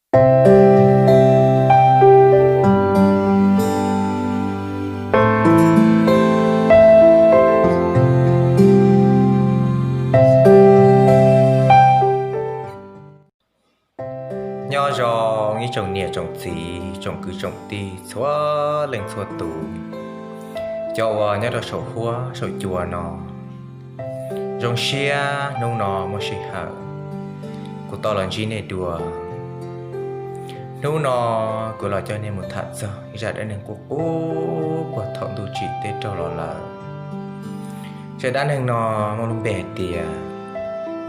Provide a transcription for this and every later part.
Nyob zoo ib tsoom niam tsoom txiv tsoom kwv tsoom tij txhua leej txhua tus, cov uas nyob rau saum huab saum cua no. Zoo siab hnub no muaj sij hawm kuv tau los ntsib nej dua. Hnub no kuv los coj nej mus tham txog ib zaj dab neeg qub qub puag thaum ntuj tsim teb raug los lawm. Zaj dab neeg no muaj lub npe hais tias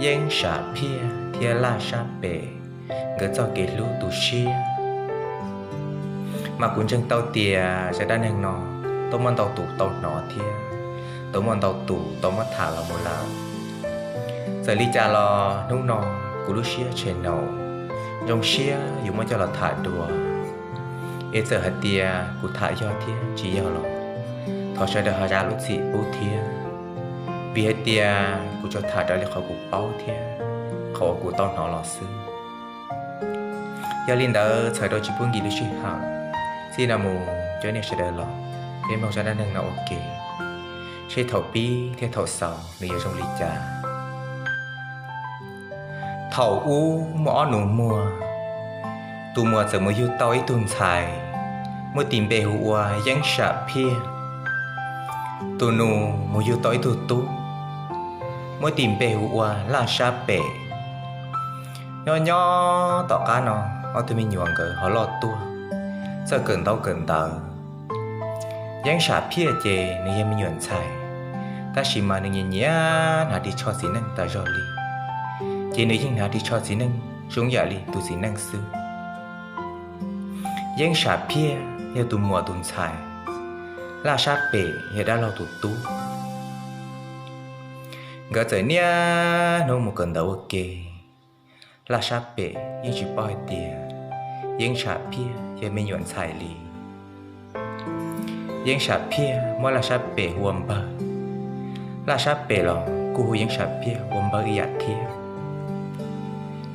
Yeeb Sam Phiaj thiab Laj Sab Pem nkawd txoj kev hlub tu siab. Mas kuv ntseeg tau tias zaj dab neeg no tau muaj ntau tus tau hnov thiab tau muaj ntau tus tau muab tham los mus lawm. Txawm li cas los hnub no kuv lub siab tshee naum, zoo siab yuav muab coj los tham dua. Es txawm hais tias kuv tham yog thiab tsis yog los thov sawv daws ho zam lub txim pub thiab, vim hais tias kuv tsuas tham raws li qhov kuv paub thiab qhov uas kuv tau hnov los xwb. Yog li ntawd txhawm rau tsis pub nkim lub sij hawm, txij no mus coj nej sawv daws los, peb mloog zaj dab neeg no ua ke, seb thaum pib thiab thaum xaus nws yuav zoo li cas. Thaum ub muaj ob nus muag, tus muam txawm mus yug tau ib tug ntxhais, muab tis npe hu ua Yeeb Sam Phiaj. Tus nus mus yug tau ib tug tub, muab tis npe hu ua Laj Sab Pem. Nyob nyob tom qab no, ob tug me nyuam nkawd ho loj tuaj, txawj kawm ntaub kawm ntawv. Yeeb Sam Phiaj ces nws yog me nyuam ntxhais, tab sis mas nws nyiam nyiam hnav ris tsho txiv neej tas zog li, ces nws yeej hnav ris tsho txiv neej zoo yam li tus txiv neej xwb. Yeeb Sam Phiaj yog tus muam tus ntxhais, Laj Sab Pem yog dab laug tus tub. Nkawd txawm niaj hnub mus kawm ntawv ua ke. Laj Sab Pem yeej tsis paub hais tias Yeeb Sam Phiaj yog me nyuam ntxhais li. Yeeb Sam Phiaj muab Laj Sab Pem hu ua npawg, Laj Sab Pem los kuj hu Yeeb Sam Phiaj ua npawg ib yam thiab.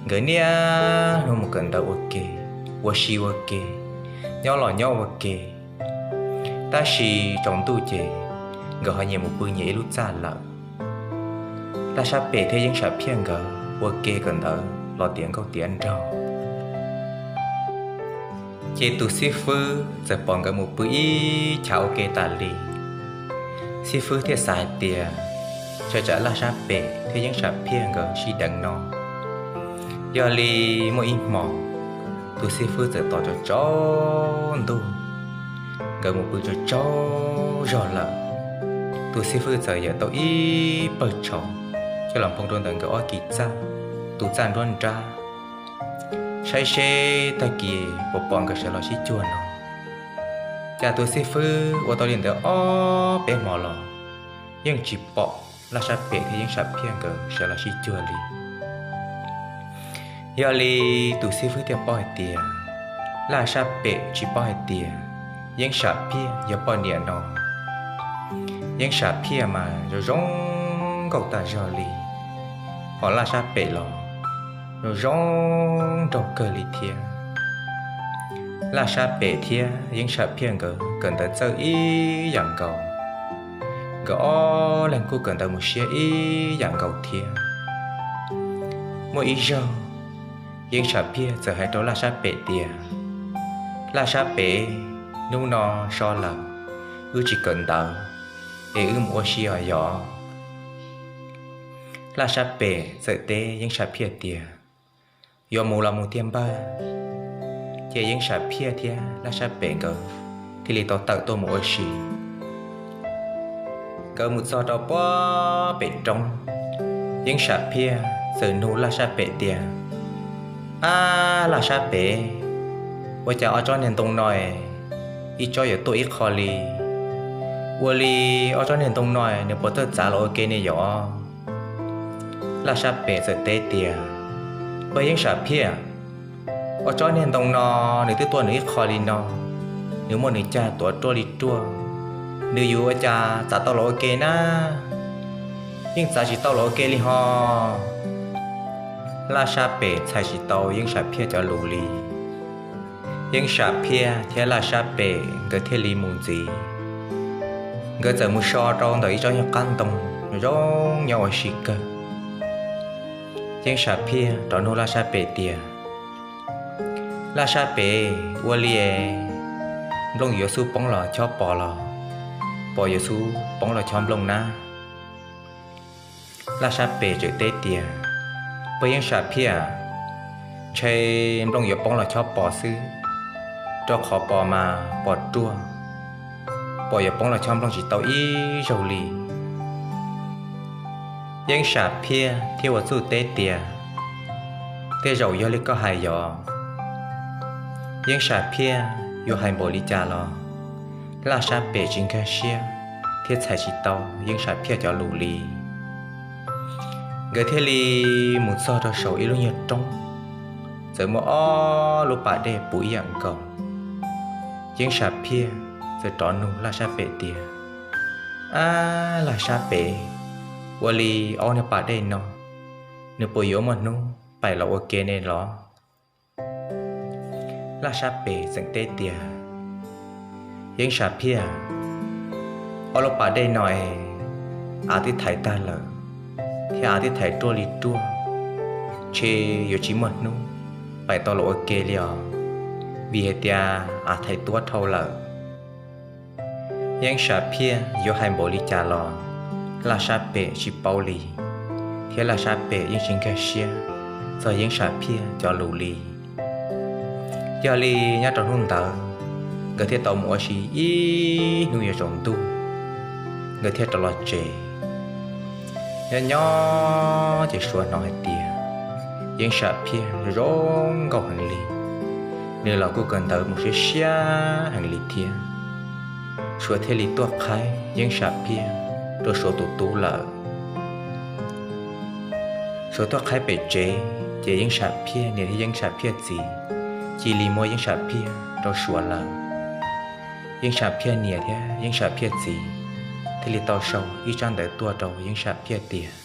Nkawd niaj hnub mus kawm ntawv ua ke, ua si ua ke, nyob los nyob ua ke. Tab sis tsaus ntuj ces nkawd ho nyias mus pw nyias ib lub txaj lawm. Laj Sab Pem thiab Yeeb Sam Phiaj nkawd ua ke kawm ntawv los tiav nkauj tiav nraug, ces tus xib fwb txawm pom nkawd mus pw ib chav ua ke tas li. Xib fwb thiaj xav hais tias, tsam tsam Laj Sab Pem thiab Yeeb Sam Phiaj nkawd sib deev no. Yog li muaj ib hmo, tus xib fwb txawm tos tsaus tsaus ntuj, nkawd mus pw tsaus tsaus zog lawm, tus xib fwb txawm yawm tau ib pawg tshauv coj los nphoo rau ntawm nkawd ob kis txaj, tus txaj nruab nrab, saib seb tag kis puas pom nkawd sawv los sib cuag no. Cas tus xib fwb ua tau li ntawd ob peb hmo los yeej tsis pom Laj Sab Pem thiab Yeeb Sam Phiaj nkawd sawv los sib cuag li. Yog li tus xib fwb thiaj paub hais tias, Laj Sab Pem tsis paub hais tias Yeeb Sam Phiaj yog poj niam no. Yeeb Sam Phiaj mas zoo zoo nkauj tag zog li, ho Laj Sab Pem los zoo zoo nraug kawg li thiab. Laj Sab Pem thiab Yeeb Sam Phiaj nkawd kawm ntawv txawj ib yam nkaus, nkawd ob leeg kuj kawm ntawv mus siab ib yam nkaus thiab. Muaj ib zaug, Yeeb Sam Phiaj txawm hais rau Laj Sab Pem tias, Laj Sab Pem, hnub no so lawm, wb tsis kawm ntawv, es wb mus ua si os yom. Laj Sab Pem txawm teb Yeeb Sam Phiaj tias, yuav mus los mus tiag npawg. Ces Yeeb Sam Phiaj thiab Laj Sab Pem nkawd thiaj li tau tawm tuaj mus ua si. Nkawd mus txog rau puag pem roob, Yeeb Sam Phiaj txawm nug Laj Sab Pem tias, ab, Laj Sab Pem, ua cas ob tsob niag ntoo no ib tsob yuav tuaj ib qho li? Ua li ob tsob niag ntoo no nws puas txawj txav los ua ke ne yom? Laj Sab Pem txawm teb tias, npawg Yeeb Sam Phiaj, ob tsob niag ntoo no nws twb tuaj nws ib qho li no, nws muaj nws cag tuav ruaj li ruaj, nws yuav ua cas txav tau los ua ke na? Yeej txav tsis tau los ua ke li ho. Laj Sab Pem txhais tsis tau Yeeb Sam Phiaj cov lus li. Yeeb Sam Phiaj thiab Laj Sab Pem nkawd thiaj li mus ntxiv. Nkawd txawm mus so rau ntawm ib tsob nyuag qab ntoo zoo nyob ua si kawg. Yeeb Sam Phiaj rov nug Laj Sab Pem tias, Laj Sab Pem, ua li nplooj yuav xub poob los chob pos los pos yuav xub poob los chob nplooj nab? Laj Sab Pem tseem teb tias, Pog Yeeb Sam Phiaj, ntshe nplooj yuav poob los chob pos xwb, rau qhov pos mas pos ruaj, pos yuav poob los chob nplooj tsis tau ib zaug li. Yeeb Sam Phiaj thiaj ua txuj teb tias, Tej zaum yog li koj hais yog. Yeeb Sam Phiaj yuav hais npaum li cas los Laj Sab Pem tsis nkag siab thiab txhais tsis tau Yeeb Sam Phiaj cov lus li. Nkawd thiaj li mus txog rau saum ib lub nyuag roob, txawm muaj ob lub pas dej puv ib yam nkaus. Yeeb Sam Phiaj txawm rov nug Laj Sab Pem tias, Ab Laj Sab Pem, ua li ob niag pas dej no nws puas yuav muaj hnub paim los ua ke ne los? Laj Sab Pem txawm teb tias, Yeeb Sam Phiaj, ob lub pas dej no es av twb thaiv tag lawm, thiab av twb thaiv ruaj li ruaj, ntshe yuav tsis muaj hnub paim tau los ua ke li os, vim hais tias av thaiv tuab dhau lawm. Yeeb Sam Phiaj yuav hais npaum li cas los Laj Sab Pem tsis paub li, thiab Laj Sab Pem yeej tsis nkag siab txog Yeeb Sam Phiaj cov lus li. Yog li nyob rau hnub ntawd, nkawd thiaj tau mus ua si ib hnub yuav tsaus ntuj, nkawd thiaj rov los tsev. Nyob nyob ces Suav hnov hais tias Yeeb Sam Phiaj zoo nkauj heev li, nws los kuj kawm ntawv mus siab siab heev li thiab. Suav thiaj li tuaj qhaib Yeeb Sam Phiaj rau Suav tus tub lawm. Suav tuaj qhaib pem tsev, ces Yeeb Sam Phiaj niam thiab Yeeb Sam Phiaj txiv cia li muab Yeeb Sam Phiaj rau Suav lawm. Yeeb Sam Phiaj niam thiab Yeeb Sam Phiaj txiv thiaj li tau sau ib tsab ntawv tuaj rau Yeeb Sam Phiaj tias,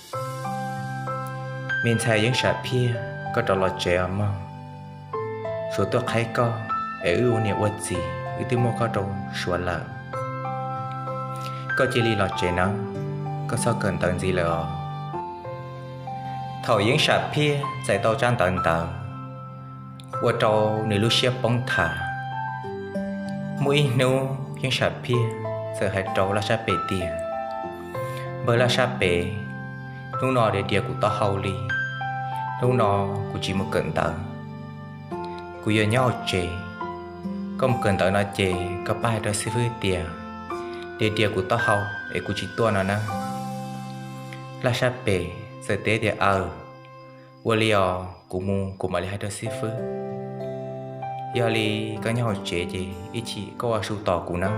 Me ntxhais Yeeb Sam Phiaj, koj rov los tsev os mog. Suav tuaj qhaib koj es wb ua niam ua txiv, wb twb muab koj rau Suav lawm. Koj cia li los tsev nawb, koj txhob kawm ntawv ntxiv lawm os. Thaum Yeeb Sam Phiaj txais tau tsab ntawv ntawd, ua rau nws lub siab poob tham. Muaj ib hnub Yeeb Sam Phiaj txawm hais rau Laj Sab Pem tias, Npawg Laj Sab Pem, hnub no dias dias kuv taub hau li, hnub no kuv tsis mus kawm ntawv, kuv yuav nyob hauv tsev. Koj mus kawm ntawv no ces koj pab hais rau xib fwb tias dias dias kuv taub hau es kuv tsis tuaj no na. Laj Sab Pem txawm teb tias, Aws, ua li os, kuv mus kuv mam li hais rau xib fwb. Yog li koj nyob hauv tsev ces ib chim koj ua su tos kuv na.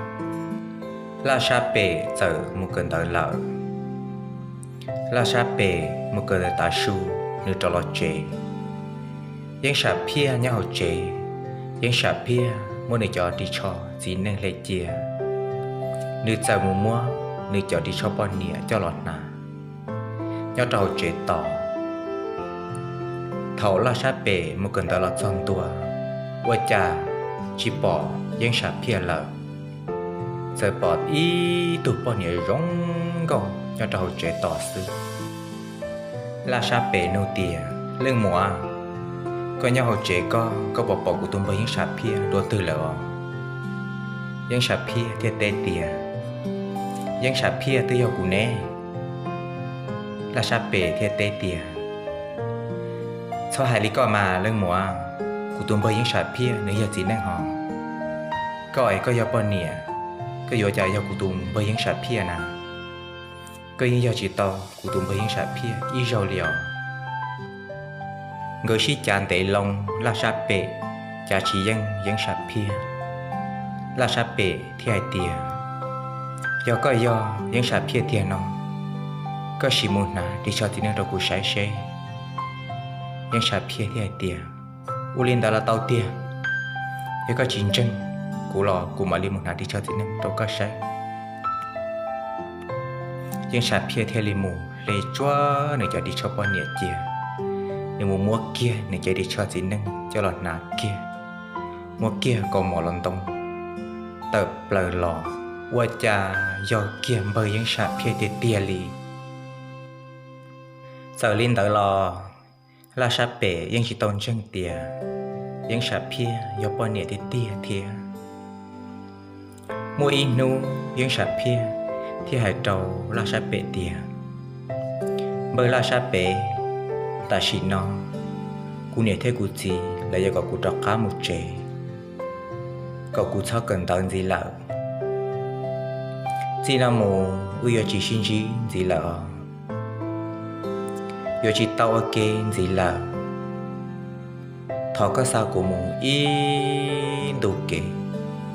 Laj Sab Pem txawm mus kawm ntawv lawm. Laj Sab Pem mus kawm ntawv tav su, nws rov los tsev. Yeeb Sam Phiaj nyob hauv tsev, Yeeb Sam Phiaj muab nws cov ris tsho txiv neej hle cia. Nws txawm mus muab nws cov ris tsho poj niam coj los hnav nyob rau hauv tsev tos. Thaum Laj Sab Pem mus kawm ntawv los txog ntua, ua cas tsis pom Yeeb Sam Phiaj lawm, txawm pom ib tug poj niam zoo nkauj nyob rau hauv tsev tos xwb. Laj Sab Pem nug tias, Leej muam, koj nyob hauv tsev koj, koj puas pom kuv tus npawg Yeeb Sam Phiaj dua twg lawm os? Yeeb Sam Phiaj thiaj teb tias, Yeeb Sam Phiaj twb yog kuv ne. Laj Sab Pem thiaj teb tias, Txhob hais li koj mas leej muam, kuv tus npawg Yeeb Sam Phiaj nws yog txiv neej hos. Koj es koj yog poj niam, koj yuav cas yog kuv tus npawg Yeeb Sam Phiaj na? Koj yeej yog tsis tau kuv tus npawg Yeeb Sam Phiaj ib zaug li os. Nkawd sib cav ntev loo, Laj Sab Pem cav tsis yeej Yeeb Sam Phiaj. Laj Sab Pem thiaj hais tias, Yog koj yog Yeeb Sam Phiaj tiag no, koj sim mus hnav ris tsho txiv neej rau kuv saib seb. Yeeb Sam Phiaj thiaj hais tias, Ua li ntawd los tau tiag, yog koj tsis ntseeg kuv los kuv mam li mus hnav ris tsho txiv neej rau koj saib. Yeeb Sam Phiaj thiaj li mus hle tsuag nws cov ris tsho poj niam cia, nws mus muab kiag nws cov ris tsho txiv neej coj los hnav kiag, muab kiag kaus mom los ntoo tawm plaws los, ua cas yog kiag npawg Yeeb Sam Phiaj tiag tiag li. Txawm li ntawd los Laj Sab Pem yeej tsis tau ntseeg tias Yeeb Sam Phiaj yog poj niam tiag tiag thiab. Muaj ib hnub Yeeb Sam Phiaj thiaj hais rau Laj Sab Pem tias, Npawg Laj Sab Pem, tam sim no kuv niam thiab kuv txiv lawv yuav kom kuv rov qab mus tsev, kom kuv txhob kawm ntawv ntxiv lawm. Txij no mus wb yuav tsis sib ntsib ntxiv lawm os. Yuav tsis tau ua ke ntxiv lawm. Thov koj xa kuv mus ib ntu kev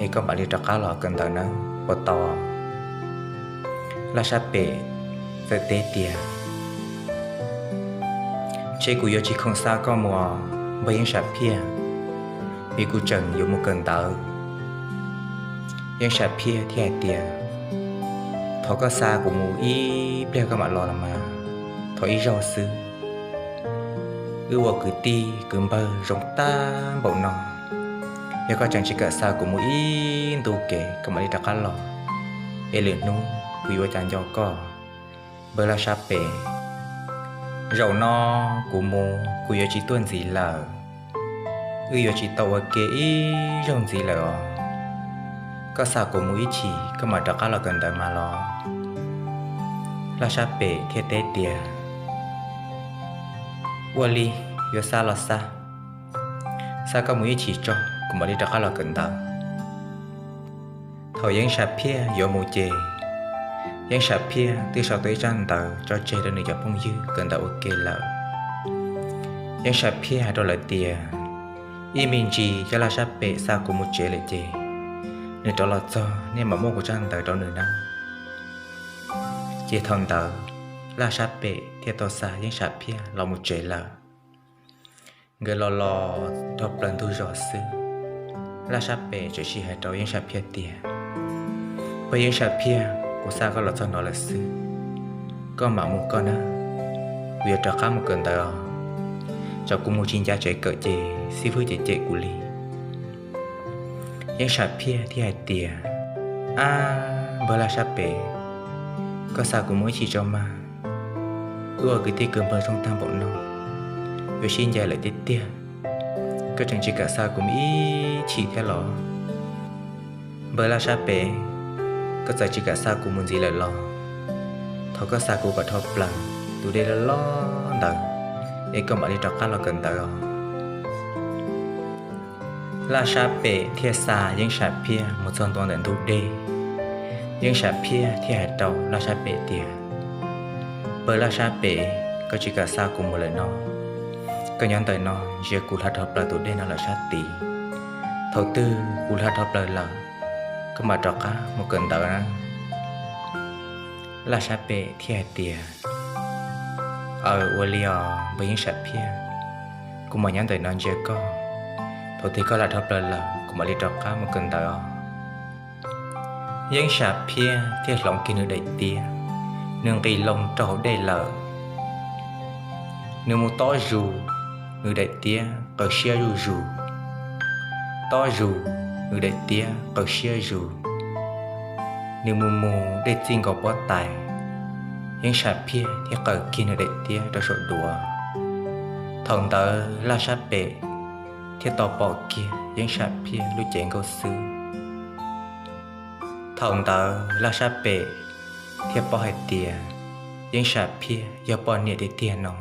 es koj mam li rov qab los kawm ntawv nawb, puas tau? Laj Sab Pem txawm teb tias, Ntshe kuv yuav tsis khoom xa koj mus, npawg Yeeb Sam Phiaj, vim kuv tseem yuav mus kawm ntawv. Yeeb Sam Phiaj thiaj hais tias, Thov koj xa kuv mus ib pliag koj mam los los mas, thov ib zaug xwb. Wb ua kwv tij kwv npawg zoo tag npaum no, yog koj tseem tsis kam xa kuv mus ib ntu kev koj mam li rov qab los, es lwm hnub kuv yuav ua cas nco koj? Npawg Laj Sab Pem, zaum no kuv mus kuv yuav tsis tuaj ntxiv lawm. Wb yuav tsis tau ua ke ib zaug ntxiv lawm os. Koj xa kuv mus ib chim koj mam rov qab los kawm ntawv mas los. Laj Sab Pem thiaj teb tias, Ua li, yuav xa los xa, xa koj mus ib chim tso kuv mam li rov qab los kawm ntawv. Thaum Yeeb Sam Phiaj yuav mus ces, Yeeb Sam Phiaj twb sau tau ib tsab ntawv tso tseg rau nws cov phooj ywg kawm ntawv ua ke lawm. Yeeb Sam Phiaj hais rau lawv tias, Ib me ntsis coj Laj Sab Pem xa kuv mus tsev lawm ces, nws rov los txog nej mam muab kuv tsab ntawv rau nws nawb. Ces thaum ntawd Laj Sab Pem thiaj tau xa Yeeb Sam Phiaj los mus tsev lawm. Nkawd los los dhau plaws ntug zos xwb, Laj Sab Pem txawm sim hais rau Yeeb Sam Phiaj tias, Pog Yeeb Sam Phiaj, kuv xa koj los txog no lawm xwb, koj mam mus koj nawb, kuv yuav rov qab mus kawm ntawv os. Tsam kuv mus tsis ncav tsev kawm ces xib fwb cem cem kuv li. Yeeb Sam Phiaj thiaj hais tias, Ab, npawg Laj Sab Pem, koj xa kuv mus ib chim tso mas. Wb ua kwv tij kwv npawg zoo tag npaum no, yuav sib ncaim lawm tiag tiag, koj tseem tsis kam xa kuv mus ib chim thiab los? Npawg Laj Sab Pem, koj txawm tsis kam xa kuv mus ntxiv lawm los, thov koj xa kuv kom dhau plaws tus dej loj loj ntawd es koj mam li rov qab los kawm ntawv os. Laj Sab Pem thiaj xa Yeeb Sam Phiaj mus txog ntua ntawm ntug dej. Yeeb Sam Phiaj thiaj hais rau Laj Sab Pem tias, Pawg Laj Sab Pem, koj tsis kam xa kuv mus lawm no, koj nyob ntawm no ntsia kuv hla dhau plaws tus dej no lawm sab tid. Thaum twg kuv hla dhau plaws lawm, koj mam rov qab mus kawm ntawv na. Laj Sab Pem thiaj hais tias, Aw, ua li os npawg Yeeb Sam Phiaj, kuv mam nyob ntawm no ntsia koj, thaum twg koj hla dhau plaws lawm kuv mam li rov qab mus kawm ntawv os. Yeeb Sam Phiaj thiaj hloov kiag nws daim tiab, nws nqis loo rau hauv dej lawm. Nws mus tob zus, nws daim tiab qaws siab zuj zus. Tob zus, nws daim tiab qaws siab zus. Nws mus mus dej txij nkaus pob tais, Yeeb Sam Phiaj thiaj qaws kiag nws daim tiab rau saum duav. Thaum ntawd Laj Sab Pem thiaj tau pom kiag Yeeb Sam Phiaj lub cev nkauj xwb. Thaum ntawd Laj Sab Pem thiaj paub hais tias Yeeb Sam Phiaj yog poj niam tiag tiag no,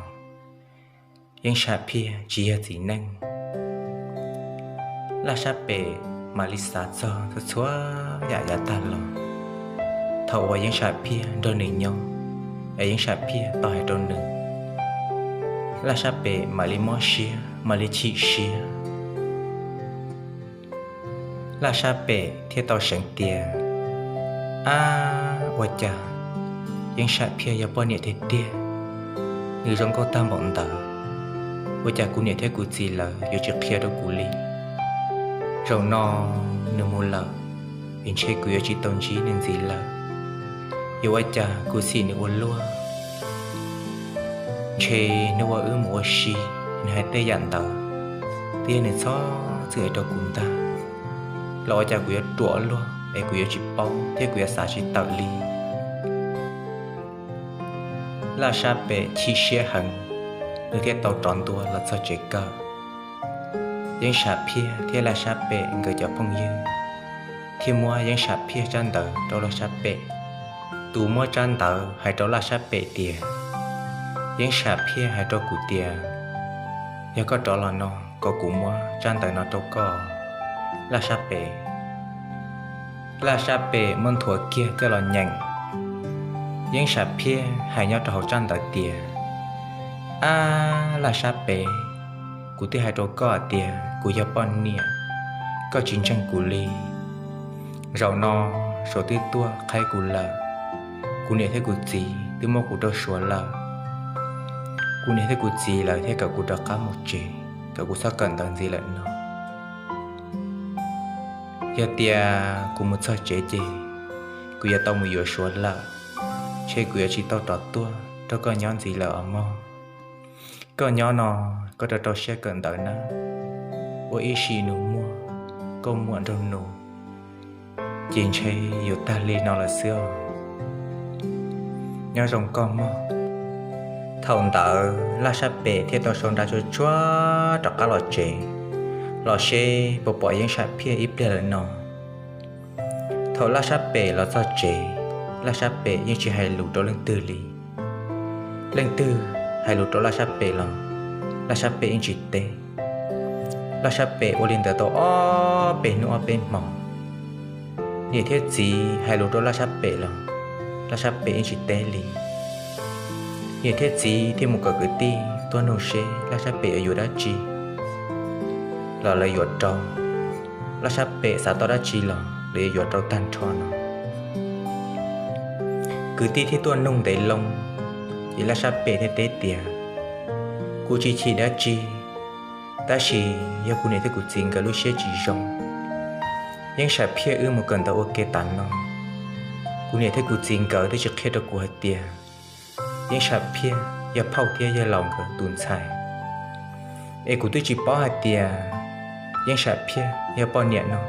Yeeb Sam Phiaj tsis yog txiv neej. Laj Sab Pem mam li xav txog txhua txhua yam yav tag los, thaum uas Yeeb Sam Phiaj nrog nws nyob, es Yeeb Sam Phiaj tau hais rau nws, Laj Sab Pem mam li mob siab, mam li chim siab. Laj Sab Pem thiaj tau seev tias, Ab, ua cas Yeeb Sam Phiaj yog poj niam tiag tiag, nws zoo nkauj tag npaum ntawd, ua cas kuv niam thiab kuv txiv lawv yuav tsis qhia rau kuv li? Zaum no nws mus lawm, es ntshe kuv yuav tsis tau ntsib nws ntxiv lawm. Yuav ua cas kuv xim nws ua luaj? Ntshe hnub uas wb mus ua si, nws hais tej yam ntawd, twb yog nws txhob txwm hais rau kuv ntag. los ua cas kuv yuav ruam luaj es kuv yuav tsis paub thiab kuv yuav xav tsis tawm li. Laj Sab Pem chim siab heev, nws thiaj tau rov ntua los txog tsev kawm. Yeeb Sam Phiaj thiab Laj Sab Pem nkawd cov phooj ywg thiaj muab Yeeb Sam Phiaj tsab ntawv rau Laj Sab Pem. Tus muab tsab ntawv hais rau Laj Sab Pem tias, Yeeb Sam Phiaj hais rau kuv tias yog koj rov los no kom kuv muab tsab ntawv no rau koj, Laj Sab Pem. Laj Sab Pem muab nthuav kiag coj los nyeem. Yeeb Sam Phiaj hais nyob rau hauv tsab ntawv tias, Ab, Laj Sab Pem, kuv twb hais rau koj tias kuv yog poj niam, koj tsis ntseeg kuv li. Zaum no Suav twb tuaj qhaib kuv lawm, kuv niam thiab kuv txiv twb muab kuv rau Suav lawm. Kuv niam thiab kuv txiv lawv thiaj kom kuv rov qab mus tsev, kom kuv txhob kawm ntawv ntxiv lawm no. Yog tias kuv mus txog tsev ces kuv yuav tau mus yuav Suav lawm, ces kuv yuav tsis tau rov tuaj rau koj nyob ntxiv lawm os mog. Koj nyob no, koj rau rau siab kawm ntawv nawb, ua ib sim nus muag, koj muam nraug nus ces ntshe yuav tag li no lawm xwb os. Nyob zoo koj mog. Thaum ntawd Laj Sab Pem thiaj tau sau nra tsuag tsuag rov qab los tsev, los seb puas pom Yeeb Sam Phiaj ib pliag lawm no. Thaum Laj Sab Pem los txog tsev, Laj Sab Pem yeej tsis hais lus rau leej twg li. Leej twg hais lus rau Laj Sab Pem los Laj Sab Pem yeej tsis teb. Laj Sab Pem ua li ntawd tau ob peb hnub ob peb hmo. Niam thiab txiv hais lus rau Laj Sab Pem los Laj Sab Pem yeej tsis teb li. Niam thiab txiv thiaj mus kom kwv tij tuaj nug seb Laj Sab Pem yuav yuav dab tsi los lawv yuav rau. Laj Sab Pem xav tau dab tsi los lawv yuav yuav rau tag nrho no. Kwv tij thiaj tuaj nug ntev loo, ces Laj Sab Pem thiaj teb tias, Kuv tsis chim dab tsi, tab sis yog kuv niam thiab kuv txiv nkawd lub siab tsis zoo. Yeeb Sam Phiaj wb mus kawm ntawv ua ke tas no, kuv niam thiab kuv txiv nkawd twb tsis qhia rau kuv hais tias Yeeb Sam Phiaj yog phauj thiab yawg laus nkawd tus ntxhais. Es kuv twb tsis paub hais tias Yeeb Sam Phiaj yog poj niam no.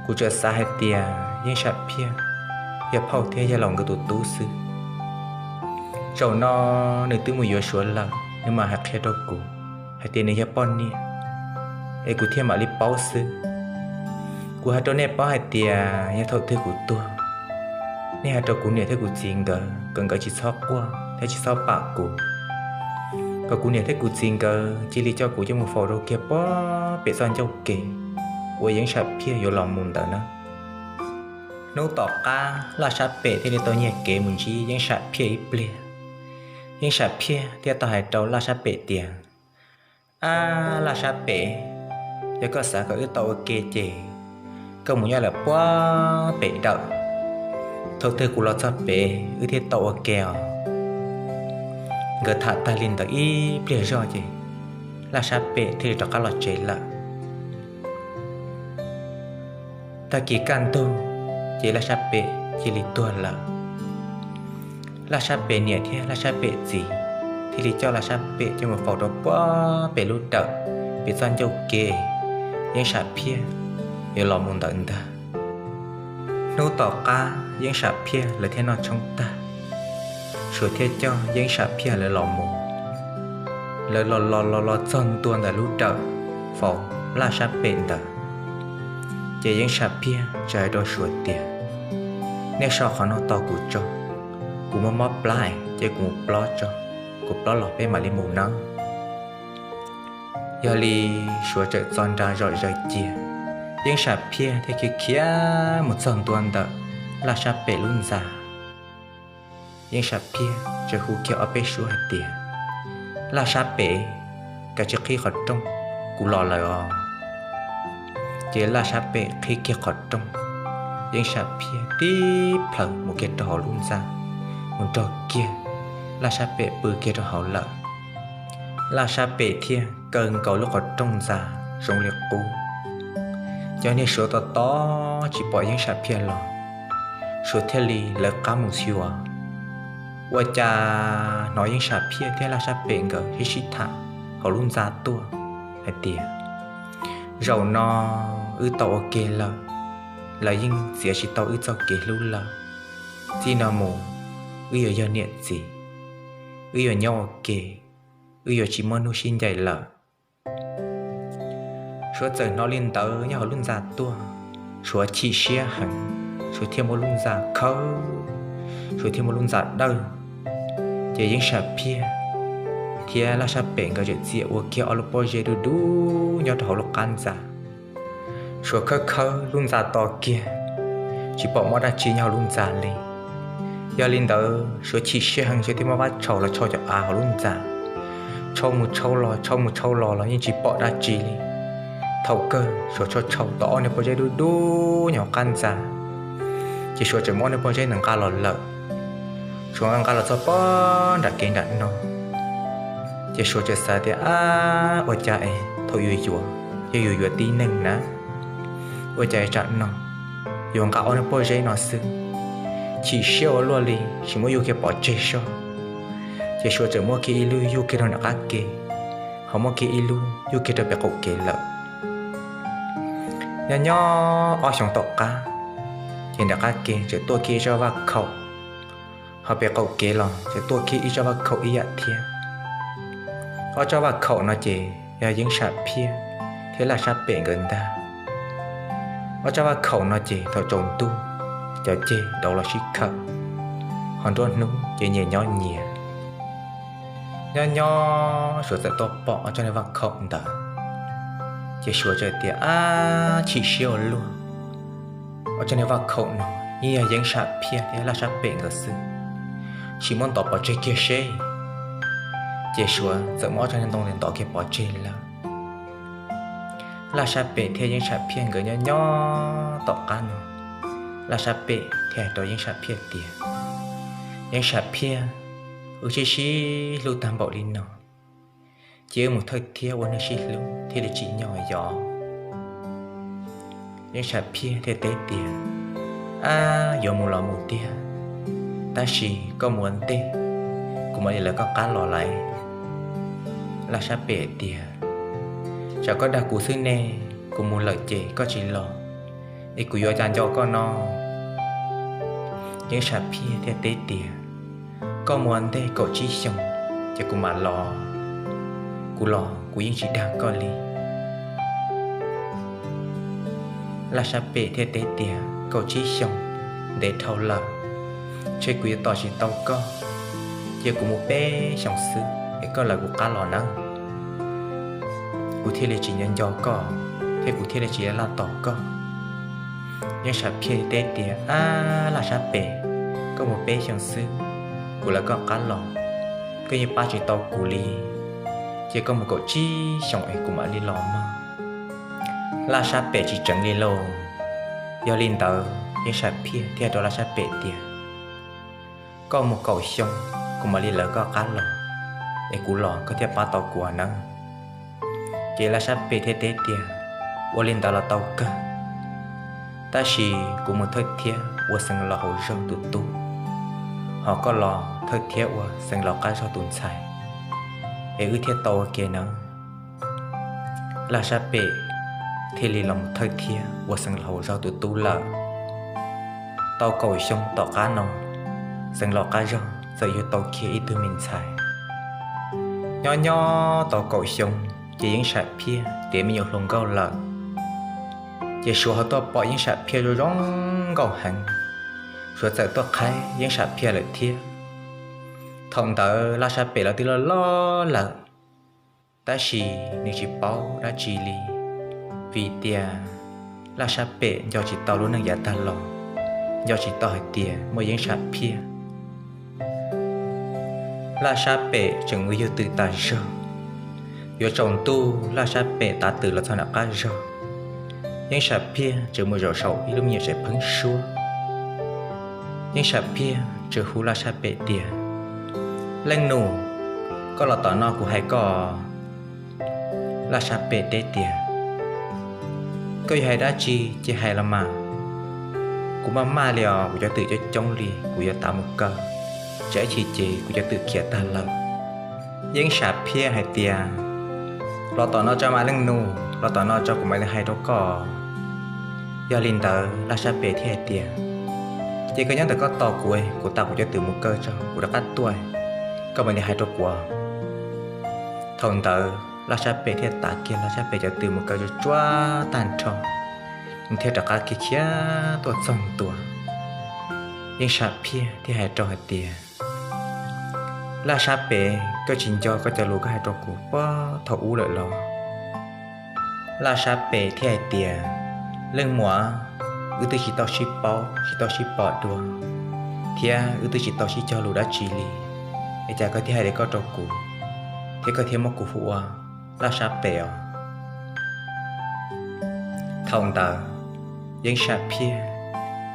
Kuv tsuas xav hais tias Yeeb Sam Phiaj yog phauj thiab yawg laus nkawd tus tub xwb. Zaum no nws twb mus yuav Suav lawm, nws mam hais qhia rau kuv hais tias nws yog poj niam, es kuv thiaj mam li paub xwb. Kuv hais rau nej paub hais tias yog thaum twg kuv tuag, nej hais rau kuv niam thiab kuv txiv nkawd kom nkawd tsis txhob quaj thiab tsis txhob pam kuv, kom kuv niam thiab kuv txiv nkawd cia li coj kuv coj mus faus rau kiag puag pem txoj ncauj ke uas Yeeb Sam Phiaj yuav los mus ntawd na. Hnub tom qab Laj Sab Pem thiaj li tau nyiag kev mus ntsib Yeeb Sam Phiaj ib pliag. Yeeb Sam Phiaj thiaj tau hais rau Laj Sab Pem tias, Ab, Laj Sab Pem, yog koj xav kom wb tau ua ke ces koj mus nyob lawm puag pem dawm. Thaum twg kuv los txog pem wb thiaj tau ua ke os. Nkawd tham tag li ntawd ib pliag zog ces Laj Sab Pem thiaj li rov qab los tsev lawm. Tag kis kaj ntug ces Laj Sab Pem cia li tuag lawm. Laj Sab Pem niam thiab Laj Sab Pem txiv thiaj li coj Laj Sab Pem coj mus faus rau puag pem lub dawm, pem txoj ncauj ke Yeeb Sam Phiaj yuav los mus ntawd ntag. Hnub tom qab Yeeb Sam Phiaj lawv thiaj noj tshoob tag, Suav thiaj coj Yeeb Sam Phiaj lawv los mus. Lawv los los los los txog ntua ntawm lub dawm faus Laj Sab Pem ntawd, ces Yeeb Sam Phiaj txawm hais rau Suav tias, Nej so qhov no tos kuv tso, kuv muaj mob plab ces kuv mus plob tso, kuv plob los peb mam li mus nawb. Yog li Suav txawm txo nra zom zaws cia, Yeeb Sam Phiaj thiaj khiav khiav mus txog ntua ntawm Laj Sab Pem lub ntxa. Yeeb Sam Phiaj txawm hu kiag ob peb suab hais tias, Laj Sab Pem, kav tsij qhib qhov rooj, kuv los lawm os. Ces Laj Sab Pem qhib kiag qhov rooj, Yeeb Sam Phiaj tib plhaws mus kiag rau hauv lub ntxa, mus nrog kiag Laj Sab Pem pw kiag rau hauv lawm. Laj Sab Pem thiaj kaw nkaus lub qhov rooj ntxa zoo li qub. Cov niag Suav tos tos tsis pom Yeeb Sam Phiaj los, Suav thiaj li lawv qab mus xyuas, ua cas hnov Yeeb Sam Phiaj thiab Laj Sab Pem nkawd sib sib tham hauv lub ntxa tuaj hais tias, Zaum no wb tau ua ke lawm, lawv yeej txiav tsis tau wb txoj kev hlub lawm. Txij no mus, wb yuav yog niam txiv, wb yuav nyob ua ke, wb yuav tsis muaj hnub sib ncaim lawm. Suav txawm hnov li ntawd nyob hauv lub ntxa tuaj, Suav chim siab heev, Suav thiaj muab lub ntxa khawb, Suav thiaj muab lub ntxa dawj. Ces Yeeb Sam Phiaj thiab Laj Sab Pem nkawd txawm txia ua kiag ob lub pob zeb dub dub nyob rau hauv lub qab ntxa. Suav khawb khawb lub ntxa to kiag, tsis pom muaj dab tsi nyob hauv lub ntxa li. Yog li ntawd Suav chim siab heev, Suav thiaj muab vab tshau los tshau cov av hauv lub ntxa. Tshau mus tshau los, tshau mus tshau los los yeej tsis pom dab tsi li. Thaum kawg Suav tshau tshau tau ob niag pob zeb dub dub nyob hauv qab ntxa, ces Suav txawm muab ob niag pob zeb ntawd nqa los lawm. Suav nqa nqa los txog pob nram kev nram no, ces Suav txawm xav tias, ab, ua cas es thaum yus yuav, yog yus yuav tib neeg na, ua cas tsam no yuav nqa ob niag pob zeb no xwb. Chim siab ua luaj li, tsis muab yug kiag pov tseg soj. Ces Suav txawm muab kiag ib lub yug kiag rau nram qab ke, ho muab kiag ib lub yug kiag rau pem qaum kev lawm. Nyob nyob ob xyoos tom qab, ces nram qab ke txawm tuaj kiag ib tsob vaj khaum, ho pem qaum kev los txawm tuaj kiag ib tsob vaj khaum ib yam thiab. Ob tsob vaj khaum no ces yog Yeeb Sam Phiaj thiab Laj Sab Pem nkawd ntag. Ob tsob vaj khaum no ces thaum tsaus ntuj cov ceg dauv los sib khawm, ho nruab hnub ces nyias nyob nyias. Nyob nyob Suav txawm tuaj pom ob tsob niag vaj khaum ntawd, ces Suav txawm tias, ab, chim siab ua luaj. Ob tsob niag vaj khaum no yeej yog Yeeb Sam Phiaj thiab Laj Sab Pem nkawd xwb, sim muab ntov pov tseg kiag seb. Ces Suav txawm muab ob tsob niag ntoo ntawd ntov kiag pov tseg lawm. Laj Sab Pem thiab Yeeb Sam Phiaj nkawd nyob nyob tom qab no, Laj Sab Pem thiaj hais rau Yeeb Sam Phiaj tias, Yeeb Sam Phiaj, wb sib sib hlub tag npaum li no, cia wb mus thawj thiab ua neej sib hlub thiaj li tsim nyog yos. Yeeb Sam Phiaj thiaj teb tias, ab, yuav mus los mus tiag, tab sis koj mus ua ntej, kuv mam li lawv koj qab los lawm. Laj Sab Pem tias, tsam koj dag kuv xwb ne, kuv mus lawm ces koj tsis los, es kuv yuav cas nco koj no? Yeeb Sam Phiaj thiaj teb tias, koj mus ua ntej kaum tsib xyoos, ces kuv mam los. Kuv los kuv yeej tsis dag koj li. Laj Sab Pem thiaj teb tias, kaum tsib xyoos ntev dhau lawm, ntshe kuv yuav tos tsis tau koj. Cia kuv mus peb xyoos xwb es koj lawv kuv qab los nawb, kuv thiaj li tsis nco nco koj, thiab kuv thiaj li tsis laj tos koj. Yeeb Sam Phiaj teb tias, ab, Laj Sab Pem, koj mus peb xyoos xwb, kuv lawv koj qab los, koj yeej pab tsis tau kuv li. Cia koj mus kaum tsib xyoos es kuv mam li los mog. Laj Sab Pem tsis tseev li lauj. Yog li ntawd Yeeb Sam Phiaj thiaj hais rau Laj Sab Pem tias, koj mus kaum xyoo, kuv mam li lawv koj qab los, es kuv los koj thiaj pab tau kuv nawb. Ces Laj Sab Pem thiaj teb tias, ua li ntawd los tau kawg, tab sis kuv mus thawj thiab ua xeev laus hauv zog tus tub, ho koj los thawj thiab ua xeev laus qab zog tus ntxhais, es wb thiaj tau ua ke nawb. Laj Sab Pem thiaj li los mus thawj thiab ua xeev laus hauv zog tus tub lawm. Tau kaum xyoo tom qab no, xeev laus qab zog txawm yug tau kiag ib tug me ntxhais. Nyob nyob tau kaum xyoo, ces Yeeb Sam Phiaj tiav me nyuam hluas nkauj lawm, ces Suav ho tuaj pom Yeeb Sam Phiaj zoo zoo nkauj heev, Suav txawm tuaj qhaib Yeeb Sam Phiaj lawm thiab. Thaum ntawd Laj Sab Pem los twb loj loj lawm, tab sis nws tsis paub dab tsi li, vim tias Laj Sab Pem nco tsis tau lub neej yav tag los, nco tsis tau hais tias muaj Yeeb Sam Phiaj. Laj Sab Pem tseem mus yug twm tas zog. Yuav tsaus ntuj, Laj Sab Pem tav twm los txog nram qab zog, Yeeb Sam Phiaj tseem mus zaum saum ib lub me nyuam tsev pheeb suab. Yeeb Sam Phiaj tseem hu Laj Sab Pem tias, leej nus, koj los tom no kuv hais koj. Laj Sab Pem teb tias, koj yuav hais dab tsi ces hais los mas. Kuv maj maj li os, kuv cov twm coob coob li, kuv yuav tav mus kaw, tsam ib chim ces kuv cov twm khiav tag lawm. Yeeb Sam Phiaj hais tias, los tom no tso mas leej nus, los tom no tso kuv mam li hais rau koj. Yog li ntawd Laj Sab Pem thiaj hais tias, ces koj nyob ntawm koj tos kuv, kuv tas kuv cov twm mus kaw tso kuv rov qab tuaj, koj mam li hais rau kuv. Thaum ntawd Laj Sab Pem thiaj tav kiag Laj Sab Pem cov twm mus kaw tsuag tsuag tag nrho, nws thiaj rov qab khiav khiav tuaj txog ntua. Yeeb Sam Phiaj thiaj hais rau hais tias, Laj Sab Pem, koj tsis nco koj cov lus koj hais rau kuv puag thaum ub lawm los? Laj Sab Pem thiaj hais tias, Leej muam, wb twb tsis tau sib paub tsis tau sib pom dua, thiab wb twb tsis tau sib cog lus dab tsi li, es cas koj thiaj hais li koj rau kuv, thiab koj thiaj muab kuv hu ua Laj Sab Pem os? Thaum ntawd Yeeb Sam Phiaj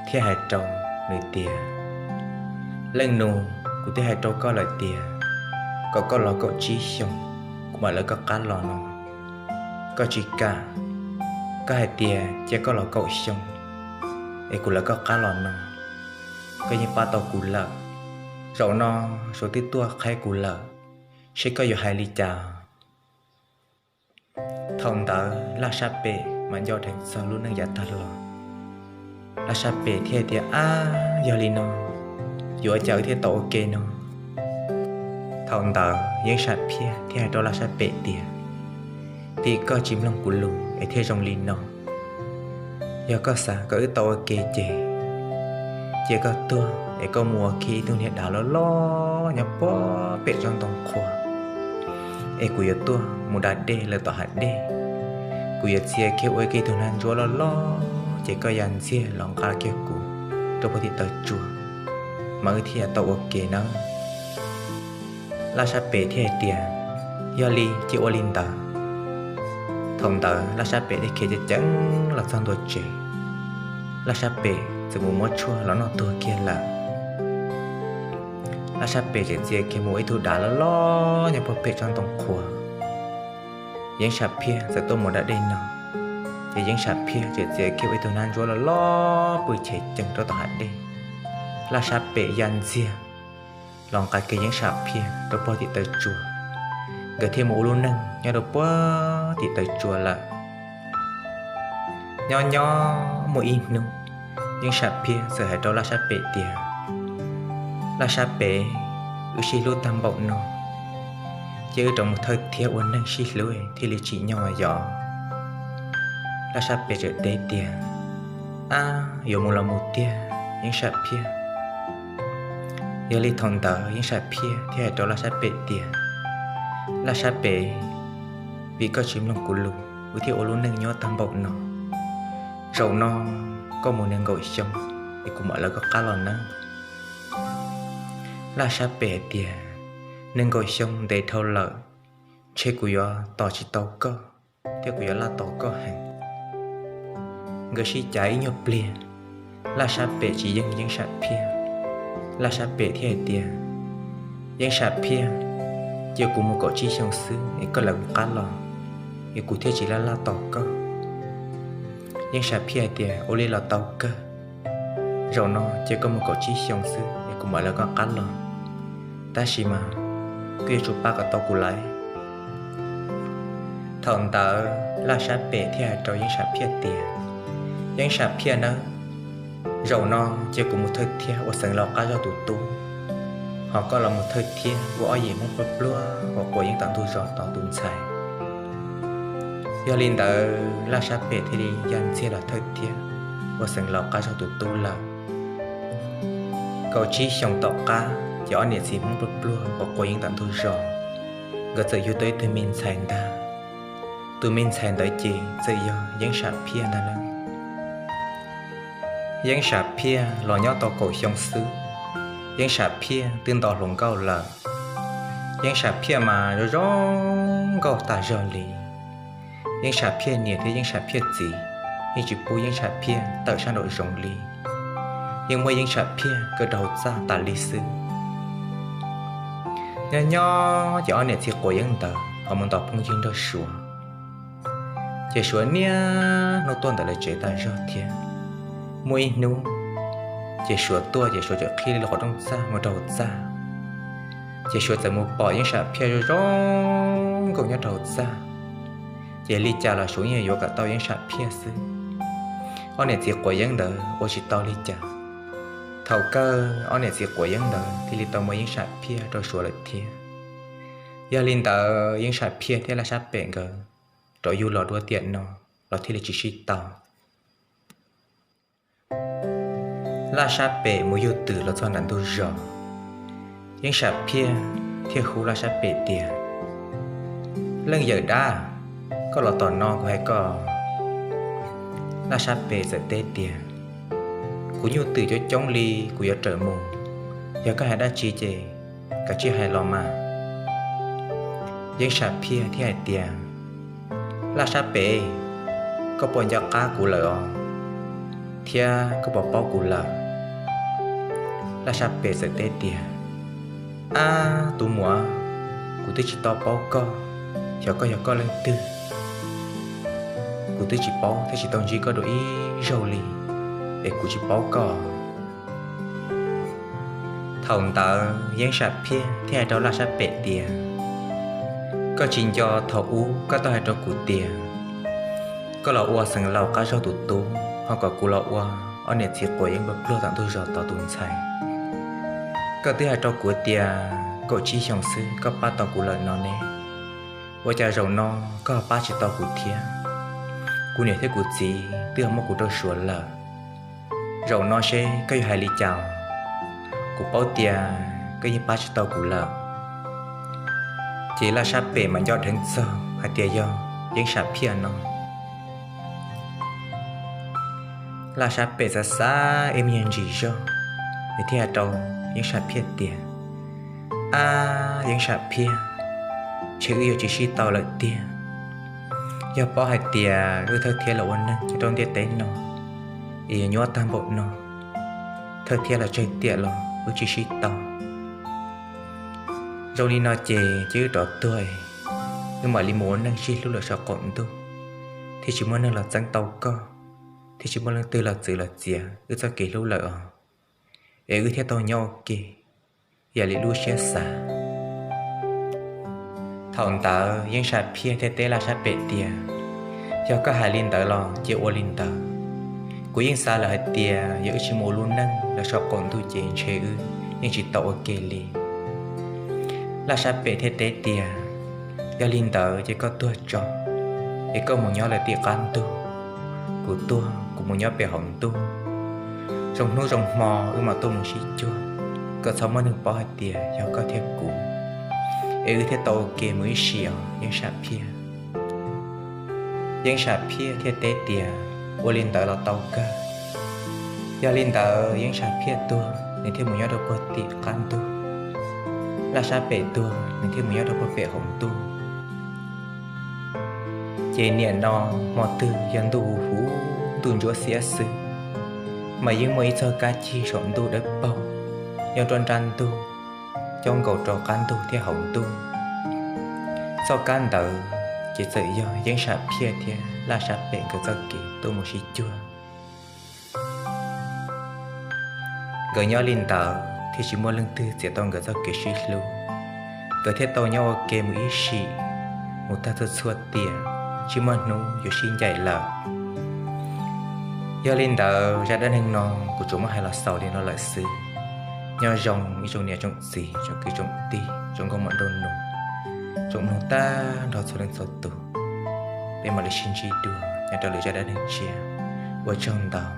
thiaj hais rau nws tias, Leej nus, kuv twb hais rau koj lawm tias kom koj los kaum tsib xyoos kuv mam lawv koj qab los no. Koj tsis kam, koj hais tias cia koj los kaum xyoo es kuv lawv koj qab los no. Koj yeej pab tau kuv lawm, zaum no Suav twb tuaj qhaib kuv lawm, seb koj yuav hais li cas? Thaum ntawd Laj Sab Pem mas nco dheev txog lub neej yav tag los. Laj Sab Pem thiaj tias, Ab, yog li no, yuav ua cas wb thiaj tau ua ke no? Thaum ntawd Yeeb Sam Phiaj thiaj hais rau Laj Sab Pem tias, Vim koj tsis mloog kuv lus es thiaj zoo li no. Yog koj xav kom wb tau ua ke ces cia koj tuag es koj mus ua kiag ib tug niag dav loj loj nyob puag pem tsob ntoo qhua, es kuv yuav tuaj mus da dej lawm tom hav dej. Kuv yuav txia kiag ua ib tug nag ntsuab loj loj, ces koj ya ntxiag los nqa kiag kuv rau puag tim taw tsua, mas wb thiaj yuav tau ua ke nawb. Laj Sab Pem thiaj hais tias, Yog li cia ua li ntawd. Thaum ntawd Laj Sab Pem thiaj khiav ceev ceev los txog ntua tsev. Laj Sab Pem txawm mus muab tshuaj los noj tuag kiag lawm. Laj Sab Pem txawm txia kiag mus ua ib tug dav loj loj nyob puag pem tsob ntoo qhua. Yeeb Sam Phiaj txawm tuaj mus da dej no, ces Yeeb Sam Phiaj txawm txia kiag ua ib tug nag ntsuab loj loj pw chev cees rau tom hav dej. Laj Sab Pem ya ntxiag los nqa kiag Yeeb Sam Phiaj rau puag tim taw tsua, nkawd thiaj mus ua lub neej nyob rau puag tim taw tsua lawm. Nyob nyob muaj ib hnub, Yeeb Sam Phiaj txawm hais rau Laj Sab Pem tias, Laj Sab Pem, wb sib hlub tag npaum no, cia wb rov mus thawj thiab ua neeg sib hlub thiaj li tsim nyog yom. Laj Sab Pem txawm teb tias, Ab, yuav mus los mus tiag Yeeb Sam Phiaj. Yog li thaum ntawd Yeeb Sam Phiaj thiaj hais rau Laj Sab Pem tias, Laj Sab Pem, vim koj tsis mloog kuv lus wb thiaj ua lub neej nyob tag npaum no. Zaum no koj mus nees nkaum xyoo es kuv mam lawv koj qab los nawb. Laj Sab Pem hais tias, Nees nkaum xyoo ntev dhau lawm, ntshe kuv yuav tos tsis tau koj thiab kuv yuav laj tos koj heev. Nkawd sib cav ib nyuag pliag, Laj Sab Pem tsis yeej Yeeb Sam Phiaj. Laj Sab Pem thiaj hais tias, Yeeb Sam Phiaj, cia kuv mus kaum tsib xyoo xwb es koj lawv kuv qab los, es kuv thiaj tsis laj laj tos koj. Yeeb Sam Phiaj hais tias, Ua li los tau kawg. Zaum no cia koj mus kaum tsib xyoo xwb es kuv mam lawv koj qab los, tab sis mas koj yuav tsum pab kom tau kuv lawm. Thaum ntawd Laj Sab Pem thiaj hais rau Yeeb Sam Phiaj tias, Yeeb Sam Phiaj nawb, zaum no cia kuv mus thawj thiab ua xeev laus qab zog tus tub, ho koj los mus thawj thiab ua ob yim Hmoob pluag pluag uas quas yeeb tom ntug zos tod tus ntxhais. Yog li ntawd Laj Sab Pem thiaj li ya ntxiag los thawj thiab ua xeev laus qab zog tus tub lawm. Kaum tsib xyoos tom qab ces ob niam txiv Hmoob pluag pluag uas quas yeeb tom ntug zos, nkawd txawm yug tau ib tug me ntxhais ntag. Tus me ntxhais ntawd ces txawm yog Yeeb Sam Phiaj ntag na. Yeeb Sam Phiaj los nyob tau kaum xyoo xwb, Yeeb Sam Phiaj twb nto hluas nkauj lawm. Yeeb Sam Phiaj mas zoo zoo nkauj tas zog li. Yeeb Sam Phiaj niam thiab Yeeb Sam Phiaj txiv yeej tsis pub Yeeb Sam Phiaj tawm sab nraum zoov li, yeej muab Yeeb Sam Phiaj kaw rau hauv txaj tas li xwb. Nyob nyob ces ob niam txiv quav yeeb ntawd ho mus ntos phooj ywg nrog Suav. Ces Suav niaj hnub tuaj ntawm lawv tsev tas zog thiab. Muaj ib hnub ces Suav tuaj ces Suav txawm qhib li qhov rooj txaj mus rau hauv txaj. Ces Suav txawm mus pom Yeeb Sam Phiaj zoo zoo nkauj nyob rau hauv txaj. Ces li cas los Suav yeej yuav kom tau Yeeb Sam Phiaj xwb. ob niam txiv quav yeeb ntawd ua tsis tau li cas. Thaum kawg ob niam txiv quav yeeb ntawd thiaj li tau muab Yeeb Sam Phiaj rau Suav lawm thiab. Yog li ntawd Yeeb Sam Phiaj thiab Laj Sab Pem nkawd rov yug los dua tiam no los thiaj li tsis sib tau. Laj Sab Pem mus yug twm los txog nram ntug zos, Yeeb Sam Phiaj thiaj hu Laj Sab Pem tias, Leej yawm dab, koj los tom no kuv hais koj. Laj Sab Pem txawm teb tias, Kuv nyuj twm coob coob li, kuv yuav rawm mus. Yog koj hais dab tsi ces kav tsij hais los mas. Yeeb Sam Phiaj thiaj hais tias, Laj Sab Pem, koj puas nco qab kuv lawm os? Thiab koj puas paub kuv lawm? Laj Sab Pem txawm teb tias, Ab tus muam, kuv twb tsis tau paub koj, xyov koj yog koj leej twg. Kuv twb tsis paub thiab tsis tau ntsib koj dua ib zaug li, es kuv tsis paub koj. Thaum ntawd Yeeb Sam Phiaj thiaj hais rau Laj Sab Pem tias, Koj tsis nco thaum ub koj tau hais rau kuv tias koj los ua xeev laus qab zog tus tub, ho kom kuv los ua ob niam txiv quav yeeb pluag tom ntug zos tod tus ntxhais. Koj twb hais rau kuv tias kaum tsib xyoos xwb koj pab tau kuv lawm no ne. Ua cas zaum no koj ho pab tsis tau kuv thiab? Kuv niam thiab kuv txiv twb ho muab kuv rau Suav lawm. Zaum no seb koj yuav hais li cas? Kuv paub tias koj yeej pab tsis tau kuv lawm. Ces Laj Sab Pem mas nco dheev txog hais tias yog Yeeb Sam Phiaj no. Laj Sab Pem xav xav ib me ntsis zog, nws thiaj hais rau Yeeb Sam Phiaj tias, Ab Yeeb Sam Phiaj, ntshe wb yuav tsis sib tau lawm tiag. Yog paub hais tias wb thawj thiab los ua neeg nyob rau ntiaj teb no, es yuav nyuaj tag npaum no, thawj thiab los tsawg tiam los wb tsis sib tau. Zoo li no ces cia wb rov tuag, wb mam li mus ua neeg sib hlub lawm saum qaum ntuj, thiaj tsis muaj neeg los txeeb tau koj, thiaj tsis muaj leej twg los txwv los txiav wb txoj kev hlub lawm os, es wb thiaj tau nyob ua ke ib yam li lub siab xav. Thaum ntawd Yeeb Sam Phiaj thiaj teb Laj Sab Pem tias, Yog koj hais li ntawd los cia ua li ntawd. Kuv yeej xav lawm hais tias yog wb tsis mus ua lub neej lawm saum qaum ntuj ces ntshe wb yeej tsis tau ua ke li. Laj Sab Pem thiaj teb tias, Yog li ntawd ces koj tuag tso, es koj mus nyob lawm tim qab ntug, kuv tuag kuv mus nyob pem hauv ntuj. Zoo hnub zoo hmo wb mam tuaj mus sib cuag, kom txhob muaj neeg paub hais tias yog koj thiab kuv, es wb thiaj tau ua ke mus ib sim os Yeeb Sam Phiaj. Yeeb Sam Phiaj thiaj teb tias, Ua li ntawd los tau kawg. Yog li ntawd Yeeb Sam Phiaj tuag nws thiaj mus nyob rau puag tim qab ntug, Laj Sab Pem tuag nws thiaj mus nyob rau puag pem hauv ntuj. Ces niam no hmo twg yog ntuj huv huv ntuj ntsuab xiab xwb, mas yeej muaj ib txoj kab cig saum ntuj dawb paug nyob nruab nrab ntug, cob nkaus rau qab ntug thiab hauv ntuj. Txoj kab ntawd ces txawm yog Yeeb Sam Phiaj thiab Laj Sab Pem nkawd txoj kev tuaj mus sib cuag. Nkawd nyob li ntawd thiaj tsis muaj leej twg txiav tau nkawd txoj kev sib hlub. Nkawd thiaj tau nyob ua ke mus ib sim, mus tag txhua txhua tiam, tsis muaj hnub yuav sib ncaim lawm. Yog li ntawd zaj dab neeg no kuv tsuas muab hais los xaus li no lawm xwb. Nyob zoo ib tsoom niam tsoom txiv tsoom kwv tsoom tij tsoom nkauj muam nraug nus, tsoom mloog tag nrho txhua leej txhua tus. Peb mam li sib ntsib dua nyob rau lwm zaj dab neeg tshiab. Ua tsaug ntau.